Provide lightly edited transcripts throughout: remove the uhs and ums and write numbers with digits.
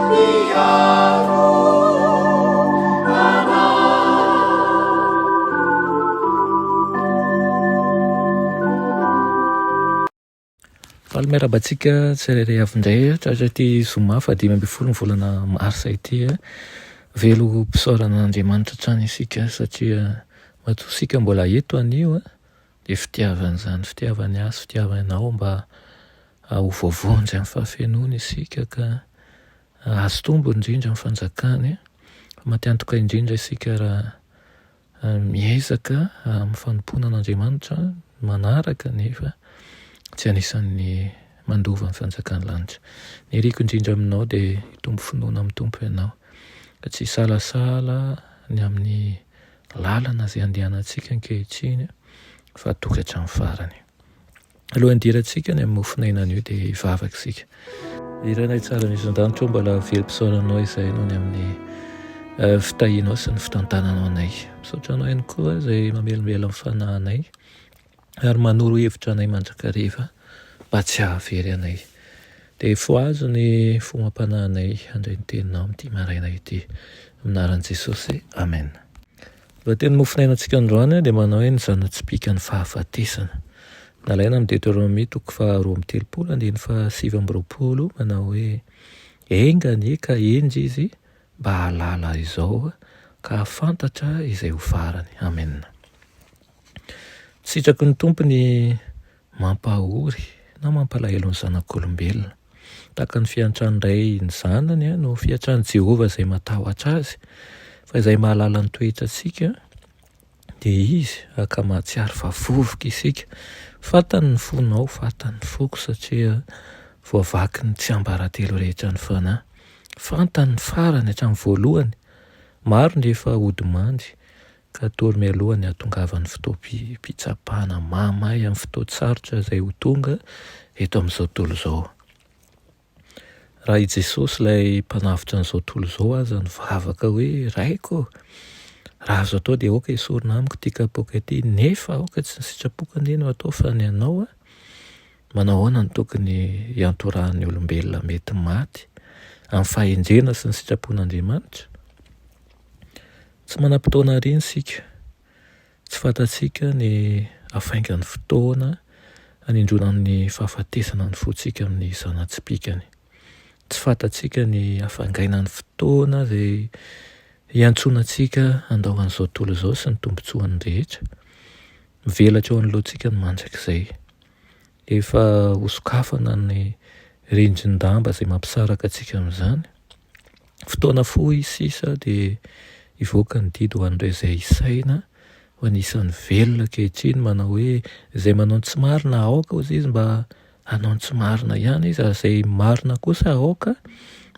Mpiaro anay. Faly miarahaba antsika tsirairay avy indray tratra ity zoma faha 15 ny volana marsa ity. Velom-pisaorana an'Andriamanitra hatrany isika satria matoa isika mbola eto anio dia fitiavany izany, fitiavany ahy sy fitiavany anao mba ho voavonjy amin'ny fahafenoany isika ka hahazo tombony indrindra amin'ny fanjakany. Matiantoka indrindra isika raha Miezaka amin'ny fanompoana an'Andriamanitra manaraka nefa tsy anisan'ny mandova ny fanjakan'ny lanitra. Ny iriko indrindra aminao dia hitombo finoana amin'ny Tompo ianao, ka tsy hisalasala ny amin'ny lalana izay andehanantsika ankehitriny fa hatoky hatramin'ny farany. Alohan'ny hidirantsika any amin'ny mofon'aina anio dia hivavaka isika. Ry tsara misy an-danitra ô, mbola velom-pisaorana Anao izahay noho ny amin'ny eh, fitahianao sy ny fitantananao anay. Misaotra Anao ihany koa izay mamelombelona ny fanahinay ary manoro hevitra anay mandrakariva mba tsy hahavery anay. Dia fohazo ny fo amam-panahinay handray ny teninao amin'ity maraina ity. Amin'ny anaran'i Jesosy, Amen. Lohateny mofonainantsika androany dia manao hoe ny zana-tsipìkan'ny fahafatesana. Nalaina amin'ny Deoteronomia toko faha 32 andininy faha 29 manao hoe enga anie ka hendry izy mba hahalala izao ka hahafantatra izay ho farany. Amena. Tsy sitraky ny Tompo ny mampahory na mampalahelo ny zanak'olombelona. Tahaka ny fiantran'ny ray ny zanany no fiantran'i Jehovah izay matahotra azy, fa izay mahalala ny toetrantsika dia izy ka mahatsiaro fa vovoka isika. Fantany ny fonao, fantany ny foko satria voavaky ny tsiambaratelo rehetra ny fanahy. Fantany ny farany hatramin'ny voalohany. Maro ny efa hodimandry ka atory mialoha ny hahatongavan'ny fotoam-pitsapana mahamay amin'ny fotoan-tsarotra izay ho tonga eto amin'izao tontolo izao. Raha i Jesosy ilay mpanavotra an'izao tontolo izao aza nivavaka hoe, Raiko ô, raha azo atao dia aoka esorina amiko ity kapoaka ity, nefa aoka tsy ny sitrapoko anie no atao fa ny anao. Manao ahoana no tokony hiantorahan'ny olombelona mety maty amin'ny fahendrena sy ny sitrapon'Andriamanitra? Tsy manam-potoana àry isika. Tsy fantatsika ny hafaingan'ny fotoana hanindronan'ny fahafatesana ny fontsika amin'ny zana-tsipìkany. Tsy fantatsika ny hafangainan'ny fotoana izay hiantsoana antsika handao an'izao tontolo izao sy ny tombontsoany rehetra. Mivelatra eo anoloantsika ny mandrakizay. Efa hosokafana ny rindrin-damba izay mampisaraka antsika amin'izany. Fotoana fohy sisa dia hivoaka ny didy ho an'ireo izay isaina ho anisan'ny velona ankehitriny manao hoe izay manao ny tsy marina aoka hozy izy mba hanao ny tsy marina ihany izy ary izay marina kosa aoka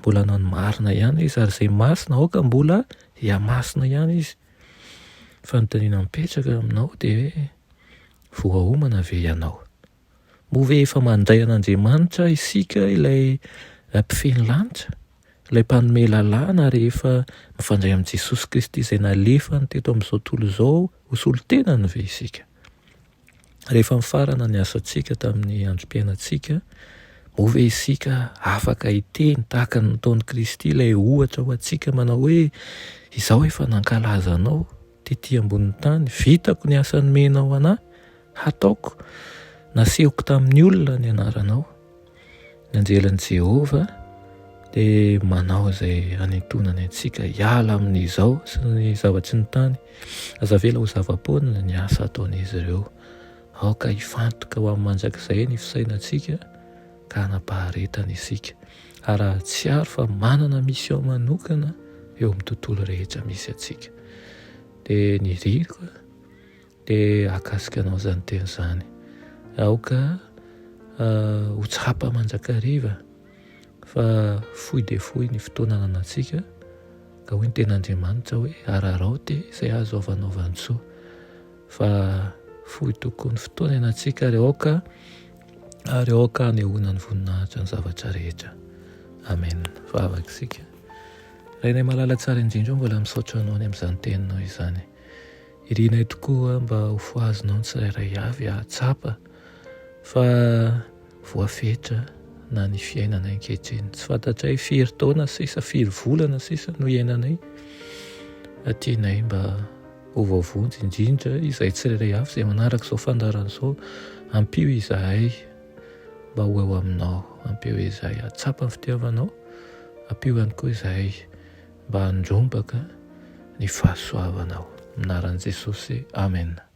mbola hanao ny marina ihany izy ary izay masina aoka mbola hihamasina ihany izy. Fanontaniana mipetraka aminao dia hoe voaomana ve ianao? Moa ve efa mandray an'Andriamanitra isika ilay mpifehy ny lanitra, ilay mpanome lalàna rehefa mifandray amin'i Jesosy Kristy izay nalefany teto amin'izao tontolo izao ho solontenany ve isika? Rehefa mifarana ny asantsika tamin'ny androm-piainantsika, moa ve isika afaka hiteny tahaka ny nataon'i Kristy ilay ohatra ho antsika manao hoe izaho efa nankalaza anao tety ambonin'ny tany, vitako ny asa nomenao anà, hataoko, nasehoko tamin'ny olona ny anaranao. Ny anjelin'i Jehovah dia manao izay hanintonany antsika hiala amin'izao sy ny zavatry ny tany. Aza avela ho zava-poana ny asa ataon'izy ireo. Aoka hifantoka ho amin'ny mandrakizay ny fisainantsika ka hanam-paharetana isika ary hahatsiaro fa manana mission manokana eo amin'ny tontolo rehetra misy antsika. Dia ny ririko dia hahakasika anao izany teny izany. Aoka ho tsapa mandrakariva fa fohy dia fohy ny fotoana ananantsika ka hoy ny tenin'Andriamanitra hoe araraoty izay azo avanaovan-tsoa fa fohy tokoa ny fotoana iainantsika ary aoka ary aoka hanehoana ny voninahitra ny zavatra rehetra. Amen. Vavaka isika. Rainay malala tsara indrindra mbola misaotra anao ny amin'izany teninao izany. Irinay tokoa mba ho fohazinao ny tsirairay avy hahatsapa fa voafetra na ny fiainanay ankehitriny. Tsy fantatray firy taona sisa, firy volana sisa no iainanay. Tianay mba ho voavonjy indrindra izay tsirairay avy izay manaraka izao fandaharana izao. Ampio izahay mba ho eo aminao. Ampio izahay hahatsapa ny fitiavanao. Ampio ihany koa izahay mba handrombaka ny fahasoavanao. Amin'ny anaran'i Jesosy, Amena.